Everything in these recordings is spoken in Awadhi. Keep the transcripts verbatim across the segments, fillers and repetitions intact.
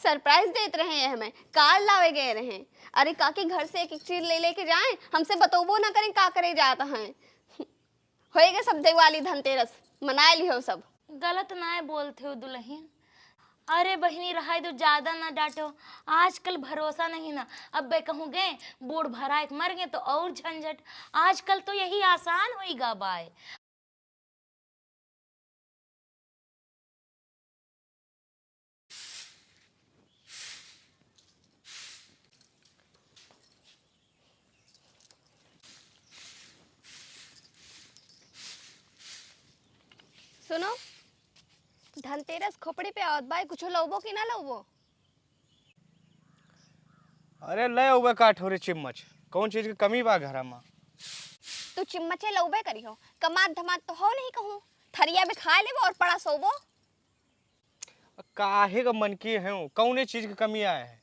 सरप्राइज देत रहे हैं हमें, कार लावे गए रहे। अरे काकी, घर से एक एक चीज ले लेके जाएं, हमसे बतौबो ना करें का करे जात हैं। होएगा सब दिवाली धनतेरस, मनाए लिहो सब। गलत नाय बोलत हो दुलहिन। अरे बहिनी, रहाई दो, ज्यादा ना डांटो। आजकल भरोसा नहीं ना। अब्बे कहूँ गए, बूढ़ भराए के मर गए तो और झंझट। आजकल तो यही आसान होई गा बाय। सुनो, धनतेरस खोपड़ी पे आवत बा, कुछो लउबो कि ना लउबो? अरे ले अउबे का ठोरे चिम्मच, कौन चीज के कमी बा घरा मा? तू चिम्मचे लउबे करिहो, कमात धमात तो हो नहीं कहूँ, थरिया में खा लेबो और पड़ा सोबो। काहे का मन की है, कौने चीज के कमी आए है?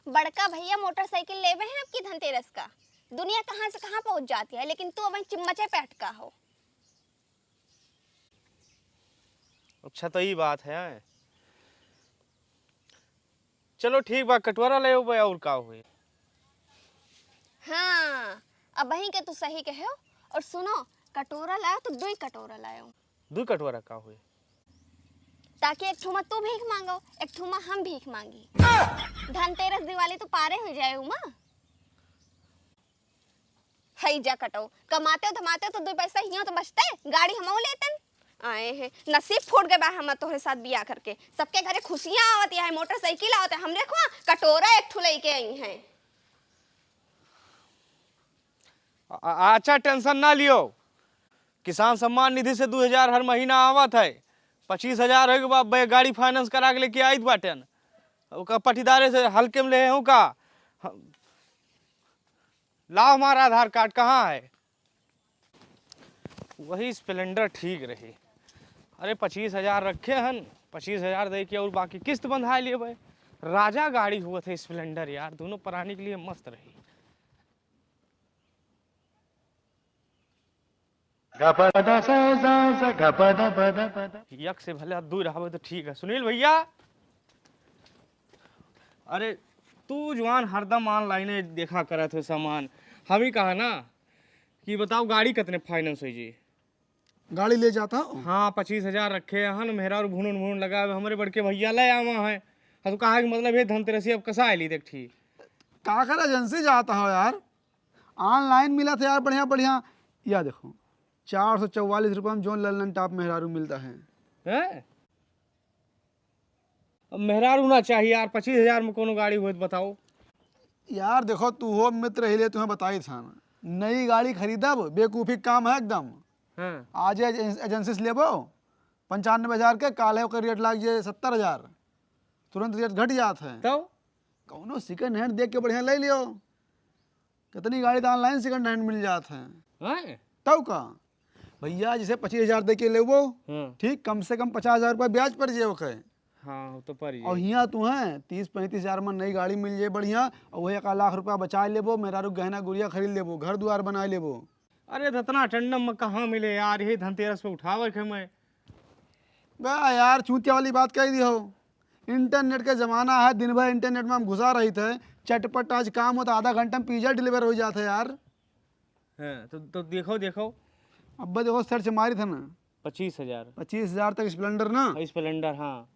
बड़का भैया मोटरसाइकिल लेवे हैं आपकी धनतेरस का, दुनिया कहाँ से कहाँ पहुँच जाती है, लेकिन तू अबहीं चिम्मचे पे अटका हो। अच्छा तो ई बात है। चलो ठीक बा, कटोरा ले अउबे और का होई। हाँ, अबहीं के तू सही कहे हो। और सुनो, कटोरा लायो तो दुई कटोरा लायो। दुई कटोरा का होई? ताकि एक ठुमा तू भीख मांगो, एक ठुमा हम भीख मांगी। धनतेरस दिवाली तो पारे हो जाए उमा। हई जा कटो, कमाते धमाते तो दुई पैसा हियो तो बचते, गाड़ी हमहू लेतन। आए हैं, नसीब फूट गए बा हम तोहरे साथ बियाह करके। सबके घरे खुशियाँ आवत है, मोटरसाइकिल आवत है, हमरे खुआ कटोरा एक ठो लेके आई हैं। आ-, आ-, अच्छा टेंशन ना लियो, किसान सम्मान निधि से दू हजार हर महीना आवत है, पच्चीस हजार हो गए बा, बे-, गाड़ी फाइनेंस करा के लेके आइत बाटेन, ओकर पटीदारे से हल्के में ले हूँ का? हम, लाओ हमारा आधार कार्ड कहाँ है? वही स्प्लेंडर ठीक रही। अरे पच्चीस हजार रखे हन, पच्चीस हजार दे के और बाकी किस्त बंधा लिए भाई। राजा गाड़ी हुआ था स्प्लेंडर यार, दोनों प्राणी के लिए मस्त रही। यक से भले दूर रहबे तो ठीक है। सुनील भैया, अरे तू जवान हरदम ऑनलाइन देखा करत हो सामान, हम ही कहा ना कि बताओ गाड़ी कितने फाइनेंस हो जी? गाड़ी ले जाता हो? हाँ, पच्चीस हजार रखे हन, मेहरारू भुनुन भुनुन लगा, हमरे बड़के भैया ले आवा है। हाँ, तो कहा कि मतलब ये धनतेरसी अब कसा आइली देख ठीक। का कर एजेंसी जाता हो यार, ऑनलाइन मिला था यार, बढ़िया बढ़िया। या देखो, चार सौ चौवालीस रुपया में जोन ललन टॉप मेहरारू मिलता है। हैं? अब मेहरारू ना चाहिए यार, पच्चीस हजार में कोनो गाड़ी होत बताओ। यार देखो, तू हो मित्र ही ले, तुम्हें बताई था ना, नई गाड़ी खरीदब, बेवकूफ़ी काम है एकदम। हाँ। आज एज-, एजेंसी से लेबो पंचानबे हजार के, काल है ओकर रेट लाग जाए सत्तर हजार, तुरंत रेट घट जात है। तो? कौनो सेकंड हैंड देख के बढ़िया ले लियो। कितनी गाड़ी तो ऑनलाइन सेकंड हैंड मिल जात है। हैं? तब का? भैया, जैसे पच्चीस हजार दे के लेबो, हाँ। ठीक, कम से कम पचास हजार रुपया ब्याज पड़ जाए ओके। हाँ, वो तो पड़ जाए। और हियाँ तू है, तीस पैंतीस हजार में नई गाड़ी मिल जाए बढ़िया, और वही एक लाख रुपया बचा लेबो, मेहरारू गहना गुड़िया खरीद लेबो, घर दुआर बना लेबो। अरे, रतना टंडम में कहाँ मिले यार, यही धनतेरस पे उठावे के मैं। बा यार, चूतिया वाली बात कह दी हो। इंटरनेट का जमाना है, दिन भर इंटरनेट में हम घुसा रही थे। चटपट आज काम होता, आधा घंटा में पिज्जा डिलीवर हो जाता यार। हाँ, तो, तो देखो, देखो। अब्बा देखो, सर्च मारी था ना। पच्चीस हजार। पच्चीस हजार तक स्प्लेंडर ना? हाँ, स्प्लेंडर, हाँ।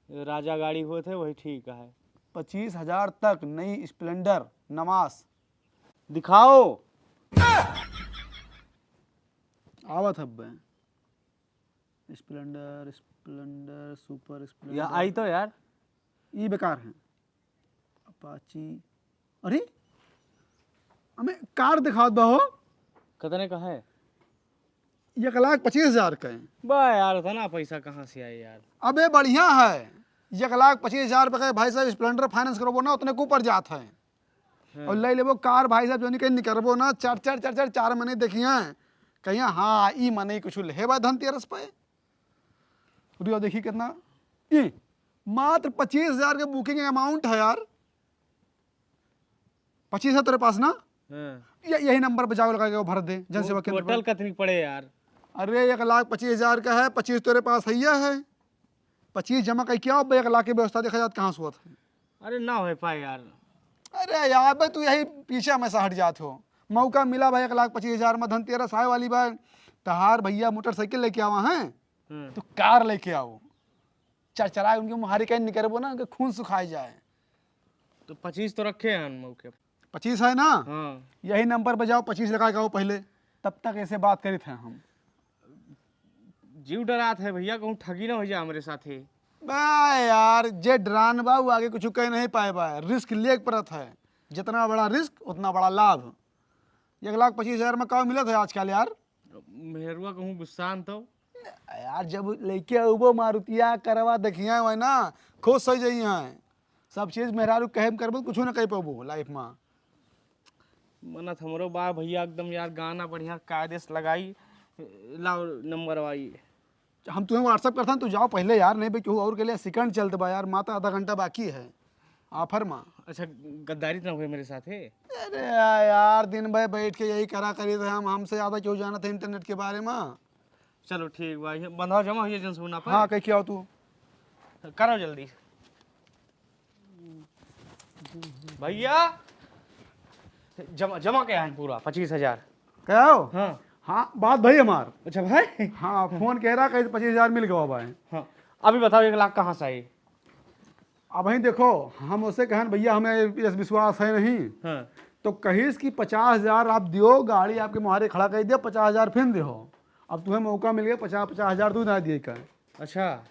राजा गाड़ी हुए थे, वही ठीक है। पच्चीस हजार तक नई स्प्लेंडर, नमास। दिखाओ। आवत हब्बे। स्प्लेंडर, स्प्लेंडर, सुपर स्प्लेंडर। या आई तो यार। ई बेकार है। अपाची। अरे, हमें कार दिखावत बा हो। कितने का है? एक लाख पच्चीस हजार का है। बा यार, इतना पैसा कहाँ से आए यार? अबे बढ़िया है, एक लाख पच्चीस हजार रुपये का भाई साहब स्प्लेंडर फाइनेंस करबो ना, उतने के ऊपर जात है। हाँ। और ले लेबो कार भाई साहब, जो निकल निकलबो ना, चार चार चार चार चार मने देखिए, कहिए हाँ, ई मने कुछ लेबा धनतेरस पे। रुपया देखी कितना, ई मात्र पच्चीस हजार के बुकिंग अमाउंट है यार। पच्चीस है तेरे पास ना? हाँ। ये, यही नंबर पे जाओ, लगा के वो भर दे, जन सेवा केंद्र पर। टोटल कितनी पड़े यार? अरे, एक लाख पच्चीस हजार का है, पच्चीस तेरे पास है, यह है। पच्चीस जमा कइ के आओ, अब एक लाख के व्यवस्था देखा जात कहाँ से होत है। अरे ना हो पाए यार। अरे यार बे, तू यही पीछे में से हट जात हो। मौका मिला भाई, एक लाख पच्चीस हजार में धनतेरस आए वाली बा। तहार भैया मोटरसाइकिल लेके आवा हैं, हम्म। तो कार लेके आओ। चरचराए उनके मुहारी कहीं निकरबो ना, उनके खून सुखाए जाए। तो पच्चीस तो रखे हैं मौके। पच्चीस है ना? हाँ। यही नंबर पर जाओ, पच्चीस लगा के आओ पहले, तब तक ऐसे बात करित हैं हम। जीव डरात है भैया, कहूँ ठगी ना हो जाए हमरे साथे। बे यार, जे डरान बा, वो आगे कुछ कह नहीं पाए बा। रिस्क लेके पड़त है, जितना बड़ा रिस्क, उतना बड़ा लाभ। एक लाख पच्चीस हजार में का मिलत है आजकल यार? मेहरुआ कहूँ गुस्सा न तो। यार, जब लेके अउबो मारुतिया करवा देखिया है ना, खुश हो जाई है। सब चीज मेहरारू कहे में करबो, कुछ ना कह पाबो लाइफ में। मनत हमरो बा भैया एकदम यार, गाना बढ़िया कायदे से लगाई, लाओ नंबर आई। हम तुम्हें WhatsApp करता हूँ, तू जाओ पहले यार, नहीं बे केहू और के लिए सेकंड चलत बा यार, माता आधा घंटा बाकी है ऑफर में। अच्छा, गद्दारी तो ना हुए मेरे साथ है। अरे यार, दिन भर बैठ के यही करा करी थे हम, हमसे ज्यादा क्यों जानत है इंटरनेट के बारे में? चलो ठीक बा, ये बंधाओ जमा हुई एजेंसी ना पर। हाँ, कह के आओ तू। करो जल्दी। भैया, जमा, जमा के आए पूरा पच्चीस हजार। क्या हो? हाँ। हाँ, बात भाई हमार। अच्छा भाई। हाँ, फोन कह रहा कहीं पच्चीस हजार मिल गवा भाई। हाँ, अभी बताओ एक लाख कहाँ से आई? अब भाई देखो, हम उसे कहन भैया हमें इस विश्वास है नहीं। हाँ। तो कहिस कि पचास हजार आप दियो, गाड़ी आपके मुहारे खड़ा कर दिया, पचास हजार फिर दियो। अब तुम्हें मौका मिल गया, पचास, पचास हजार तू ना दिए का। अच्छा।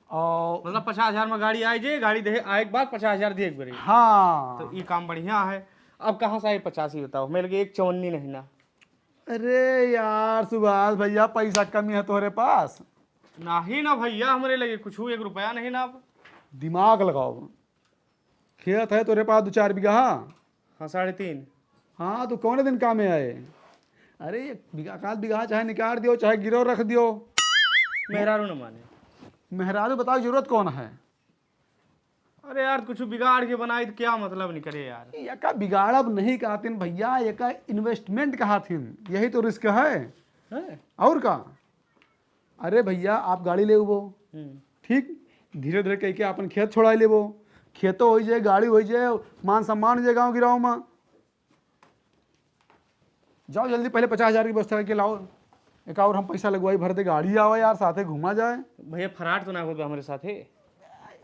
और मतलब पचास हजार में गाड़ी आए जे, गाड़ी दे आए के बाद पचास हजार दिए एक बारी। हाँ। तो ई काम बढ़िया है। अब कहाँ से आई पचास, ई बताओ, मेरे लगे एक चवन्नी नहीं ना। अरे यार सुभाष भैया, पैसा कमी है तोहरे पास? नहीं ना भैया, हमरे लगे कुछ एक रुपया नहीं ना। अब दिमाग लगाओ, खेत है तोरे पास दो चार बीघा? हाँ, साढ़े तीन। हाँ, तो कौने दिन काम में आए? अरे, एक बीघा, एक आध बीघा चाहे निकाल दियो, चाहे गिरो रख दियो। मेहरारू न माने। मेहरारू बताओ, जरूरत कौन है? अरे यार, कुछ बिगाड़ के बनाई तो क्या मतलब नहीं करे यार। एका बिगाड़ब नहीं कहतिन भैया, एका इन्वेस्टमेंट कहतिन, यही तो रिस्क है। हैं? और का? अरे भैया, आप गाड़ी ले उबो, हम्म। ठीक, धीरे धीरे कह के अपन खेत छोड़ा लेबो, खेतो हो जाए, गाड़ी हो जाए, मान सम्मान हो जाए गाँव गिराव में। जाओ जल्दी पहले पचास हजार की व्यवस्था करके लाओ, एक और हम पैसा लगवाई, भर दे, गाड़ी आवा यार, साथे घूमा जाए। भैया, फराड तो ना हो हमरे साथे?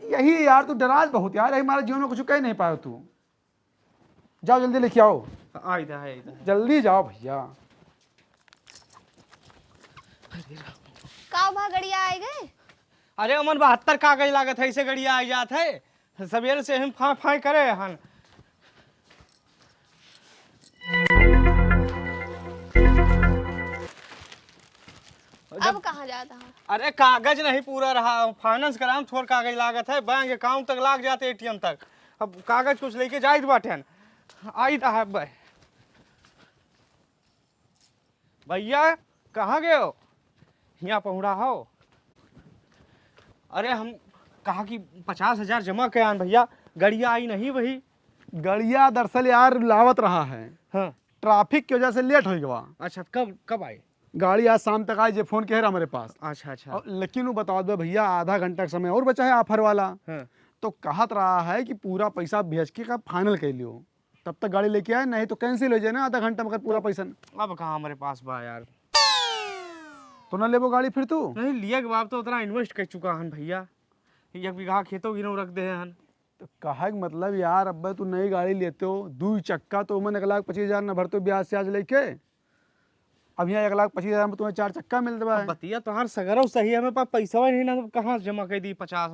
यही यार, तू डराज बहुत यार, यही हमारे जीवन में कुछ कह नहीं पायो तू। जाओ जल्दी लेके आओ। आई था, आई था। जल्दी जाओ भैया। का भा गड़िया आए गए? अरे अमन, बहत्तर कागज लागत है, ऐसे गड़िया आई जात है। सबेरे से हम फां फां करे हन। अब कहाँ जाता है? अरे कागज नहीं पूरा रहा, फाइनेंस कराम, थोड़ कागज लागत है, बैंक अकाउंट तक लाग जाते, एटीएम तक। अब कागज कुछ लेके जाइत बाटेन, आइत है भाई। भैया, कहाँ गए हो? हियाँ पहुँड़ा हो? अरे हम कहा कि पचास हजार जमा कयान भैया, गड़िया आई नहीं वही। गड़िया दरअसल यार लावत रहा है। हाँ। ट्रैफिक की वजह से लेट हो गवा। अच्छा, कब, कब आई? गाड़ी आज शाम तक आई, जे फोन कह रहा हमारे पास। अच्छा, अच्छा। और लेकिन वो बता दो भैया, आधा घंटा का समय और बचा है ऑफर वाला। हाँ। तो कहत रहा है कि पूरा पैसा भेज के का फाइनल कर लियो, तब तक गाड़ी लेके आए, नहीं तो कैंसिल हो जाए ना आधा घंटा में अगर पूरा पैसा न- अब कहाँ हमारे पास बा यार। तो ना लेबो गाड़ी फिर तू? नहीं, लिए के बाप तो उतना इन्वेस्ट कर चुका हन भैया, एक बीघा खेतो गिनो रख दे हन। तो कहे के मतलब यार, अब्बे तू नई गाड़ी लेते हो, दुई चक्का, तो ओमन एक लाख पच्चीस हजार न भरते हो ब्याज स्याज लेके। अब यहाँ एक लाख पच्चीस हजार में तुम्हें चार चक्का मिल देबा अब है। बतिया तोहार सगरो सही है, हमें पास पैसा ही नहीं ना, तो कहाँ से जमा कर दी पचास?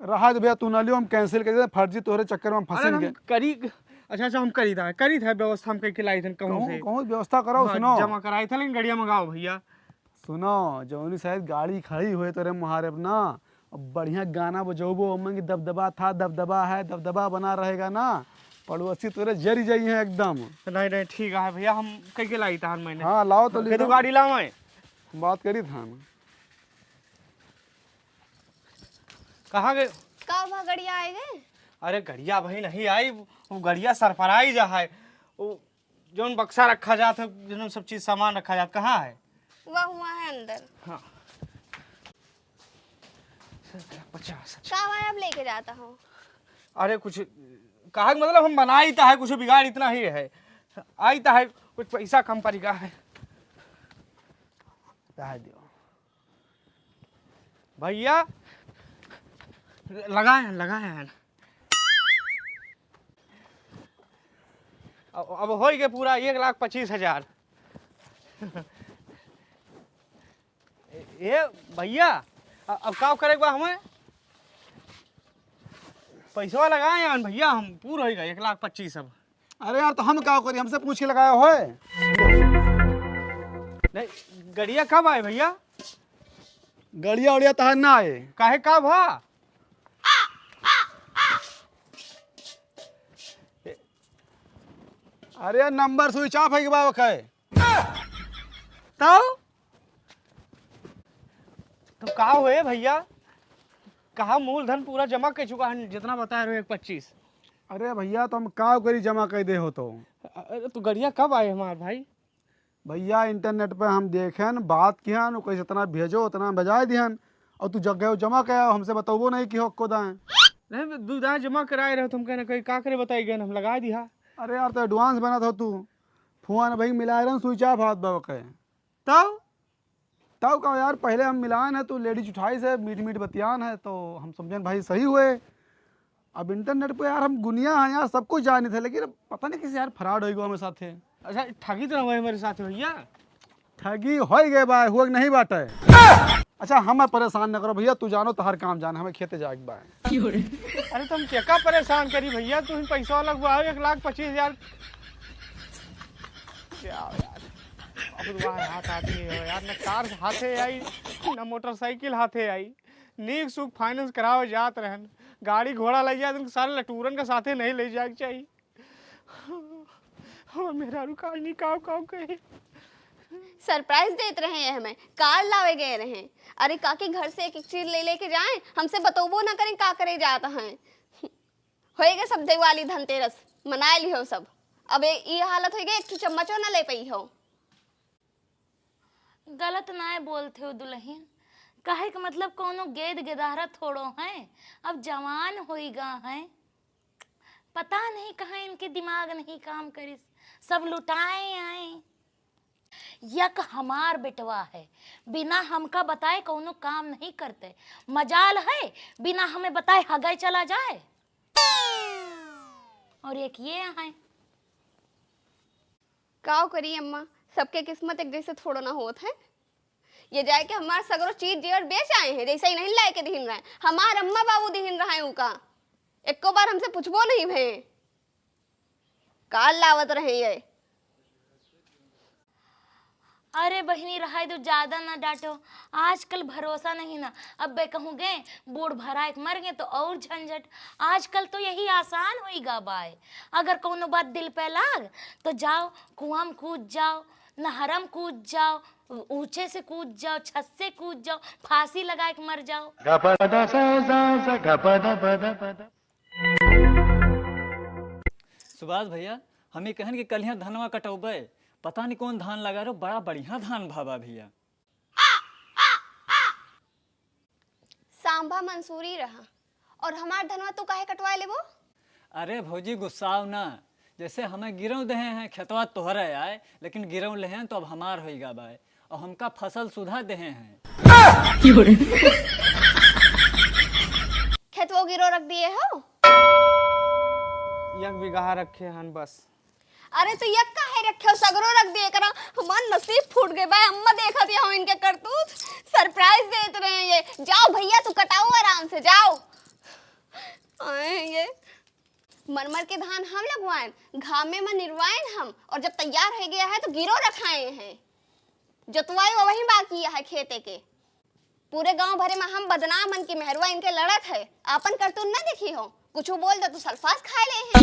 रहा दे भैया, तू ना लियो, हम कैंसिल कर देते, फर्जी तोहरे चक्कर में हम अरे फंसेंगे। हम करी, अच्छा, अच्छा, हम करी था, करी था व्यवस्था, हम कह के लाई थे कहूँ कहूँ, से। कहूँ व्यवस्था करो, हाँ, सुनो। जमा कराई था, लेकिन गड़िया मंगाओ भैया। सुनो, जौनी शायद गाड़ी खड़ी हुए तोरे मुहारे अपना, अब बढ़िया गाना बजौबो, ओमन की दबदबा था, दबदबा है, दबदबा बना रहेगा ना, पड़ोसी तोरे जरी जाई हैं एकदम। नहीं, नहीं, ठीक है भैया, हम कह के लाई तहार मैंने। हाँ, लाओ तो हाँ, ले कह दो लाओ। गाड़ी लाओ, मैं बात करी था ना। कहाँ गए? का भा गड़िया आए गए? अरे गड़िया भाई नहीं आई, वो गड़िया सरप्राइज है, वो जौन बक्सा रखा जात है, जौन सब चीज सामान रखा जात, कहाँ है? वह हुआ है अंदर। हाँ। पचास हजार। का भाई, अब लेके जाता हूँ। अरे कुछ, कहा कि मतलब हम बनाई तो है, कुछ बिगाड़ इतना ही है, आई तो है, कुछ पैसा कम पड़ेगा है। रह दियो। भैया, लगाए हैं, लगाए हैं। अब, अब होइ गए पूरा एक लाख पच्चीस हजार। ए, ए भैया, अ-, अब का करे के बा हमें? पैसवा लगाए हैं भैया, हम पूरा होइ गए एक लाख पच्चीस अब। अरे यार, तो हम का करी, हमसे पूछ के लगाया होए? नहीं, गड़िया कब आए भैया? गड़िया उड़िया तहार ना आए। काहे, का भा? अरे यार, नंबर स्विच ऑफ है कि बाबा कहे? तब तो का हुए भैया, कहा मूलधन पूरा जमा कर चुका है, जितना बताए रहे एक पच्चीस। अरे भैया, तो हम का करी, जमा कर दे हो तो। अरे तो गड़िया कब आए हमार भाई? भैया, इंटरनेट पे हम देखेन, बात किहन, ओकर जितना भेजो उतना भेजाए दिहन, और तू जगह जमा कर आओ, हमसे बतौबो नहीं कि हो को दाएं। नहीं, दू दाएं जमा कराए रहे, तुम कहना कहीं का करे बताई गए, हम लगा दिया। अरे यार, तो एडवांस बनत हो तू, फोन भाई मिलाए रहन, स्विच ऑफ हाथ बाबा कहे। तब तब का यार, पहले हम मिलान है तो लेडीज उठाई से मीठ मीठ बतियान है, तो हम समझेन भाई सही हुए। अब इंटरनेट पे यार हम गुनिया हैं यार, सब कुछ जानित है, लेकिन अब पता नहीं किसी यार फ्रॉड होइ गवा हमारे साथे। अच्छा, ठगी तो ना हुआ हमारे साथ भैया? ठगी होइ गए बा, हुआ कि नहीं बाटे। अच्छा, हमें परेशान न करो भैया, तू जानो तोहर काम जान, हमें खेते जाए के बा। अरे तुम केका परेशान करी भैया, तू ही पैसा लगवाओ एक लाख पच्चीस हजार। क्या यार, बहुत वाह हाथ आदमी हो यार, न कार हाथे आई, न मोटरसाइकिल हाथे आई। नीक सुख फाइनेंस करावे जात रहन, गाड़ी घोड़ा ले जात, उनके सारे लटूरन के साथे नहीं ले जाए के चाहिए। हमार मेहरारू काल नहीं काव काव कहे। सरप्राइज देत रहे हैं हमें, कार लावे गए रहे। अरे काकी घर से एक एक चीज ले लेके जाए, हमसे बतौबो ना करें का करे जात हैं। होएगा सब दिवाली धनतेरस, मनाए लिहो सब। अब ए-, ई हालत होएगा, एक ठो चम्मचो ना ले पाई हो। गलत नाय बोलत हो दुल्हन, कहे के मतलब कौनो गेद गेदहरा थोड़ो हैं, अब जवान होई गा हैं। पता नहीं कहाँ इनके दिमाग नहीं काम करिस, सब लुटाए आए। यक हमार बेटवा है, बिना हमका बताए कौनो काम नहीं करते। मजाल है, बिना हमें बताए हगाई चला जाए। और एक ये है। काव करी अम्मा, सबके किस्मत एक जैसे थोड़ो ना होत है। ये जाए के हमार सगरो चीज जेवर बेच आए हैं, जैसे ही नहीं लाए के दिहिन रहे। हमार अम्मा बाबू दिहिन रहे उका, एको बार हमसे पूछबो नहीं भए। काल लावत रहे ये। अरे बहिनी, रहाई दो, ज्यादा ना डांटो। आजकल भरोसा नहीं ना। अब्बे कहूँ गए, बूढ़ भराए के मर गए तो और झंझट। आजकल तो यही आसान होई गा बाय। अगर कौनो बात दिल पे लाग, तो जाओ, कुआं में कूद जाओ, नहरम कूद जाओ, ऊंचे से कूद जाओ, छत से कूद जाओ, फांसी लगाए के मर जाओ। सुभाष भैया, हम ये कहन कि कलिया धनवा कटौबे, पता नहीं कौन धान लगा रहो, बड़ा बढ़िया धान भावा भैया। सांभा मंसूरी रहा, और हमार धनवा तू काहे कटवा लेबो? अरे भौजी, गुस्साओ ना, जैसे हमें गिरव देहे हैं, खेतवा तोहरे आए, लेकिन गिरव लेहे हैं तो अब हमार होई गा बाय, और हमका फसल सुधा देहे हैं। खेतवो गिरो रख दिए हो? एक बीघा रखे हन बस। अरे तो यक काहे रखे हो, सगरो रख दिए करा। हमार नसीब फूट गए बा, अम्मा देखत ये हो इनके करतूत। सरप्राइज देत रहे ये। जाओ भैया, तू कटाओ आराम से, जाओ। आए ये मरमर के धान हम लगवाएन, घामे में निरवाएन हम, और जब तैयार हो गया है तो गिरो रखाए हैं। जोतवाई वही बाकी है खेते के। पूरे गांव भरे में हम बदनाम हन कि मेहरुआ इनके लड़त है। आपन करतूत न देखी हो, कुछ बोल दे तू सल्फास खाए ले हैं।